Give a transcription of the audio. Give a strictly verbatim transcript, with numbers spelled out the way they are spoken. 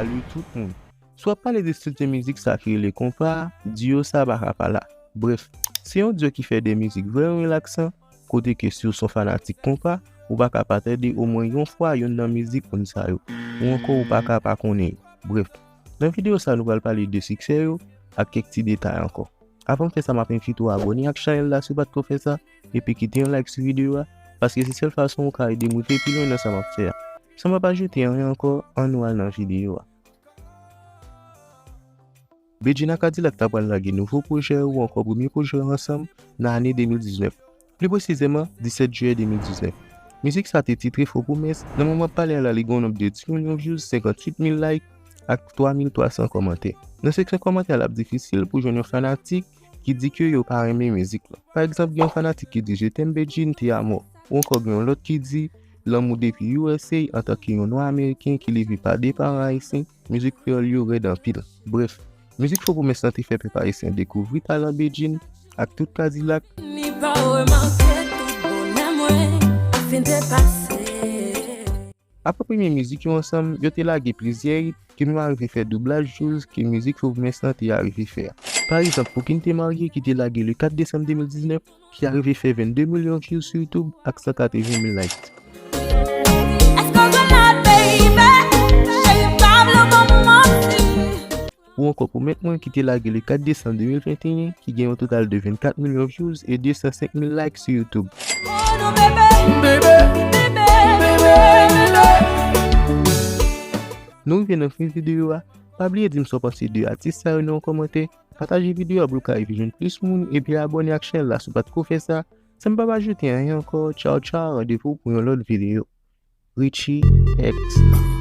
Salut tout moun. Si w ap pale de stil de mizik sa ki rele konpa, duo sa pa ka pa la. Bref, se yon duo ki fè de mizik vrèman relaksan, kote ke si w se yon fanatik konpa, ou pa ka pa tande omwen yon fwa youn nan mizik moun sa yo. Ou ankò ou pa ka pa konnen yo. Bref, nan videyo sa nou pral pale de siksè yo ak kèk ti detay ankò. Avan m fè sa, m ap envite w abòne ak chanèl la si w pa t ko fè sa, epi kite yon like sou videyo a, paske se sèl fason ou ka ede m rive pi lwen nan sa m ap fè a. San m pa ajoute anyen ankò, ann nou al nan videyo a. Bedjine ak K-Dilak ta pral lage nouvo pwojè yo ou ankò premye pwojè yo ansanm nan ane de mil diznèf, pli presizèman disèt jiyè de mil diznèf. Mizik sa te titre Fo Pwomès, nan moman m ap pale a la li gen yon nonb de dis milyon views, senkantuit mil like ak twa mil twa san kòmantè. Nan seksyon kòmantè a l ap difisil pou jwenn yon fanatik ki di ke yo pa renmen mizik lan. Pa egzanp, gen yon fanatik ki di Je t'aime Bedjine, te amo. Ou ankò gen yon lòt ki di Lanmou depi U S A antanke yon nwa ameriken ki leve pa de paran ayisyen, mizik kreyòl yo rèd anpil. Bref, mizik Fo Pwomès lan te fè pèp ayisyen dekouvri talan Bedjine ak tout K-Dilak. Ni pa remake tout bonè mwen, fin te pase. Apre premye mizik yo ansanm, yo te lage plizyè hit ki menm arive fè doublaj views ke mizik Fo Pwomès lan te arive fè a. Pa egzanp, Pou ki n te marye ki te lage le kat desanm de mil diznèf, ki arive fè vennde milyon views sou YouTube ak san katreven mil likes. Èske w grenad, baby? Cheri, pa vle w ban m manti. Ou ankò Pwomèt Mwen ki te lage le kat desanm de mil venteyen, ki gen yon total de vennkat milyon views e de san senk mil likes sou YouTube. Oh non, bebe. Bebe. Bebe. Bebe. Nou rive nan fen videyo a. Pa bliye di m sa w panse de atis sa yo nan yon kòmantè. Pataje videyo a pou l ka rive jwenn plis moun, epi abòne ak chanèl la si w pa t ko fè sa. San m pa ajoute anyen ankò, tchaw tchaw, randevou pou yon lòt videyo. Richie X.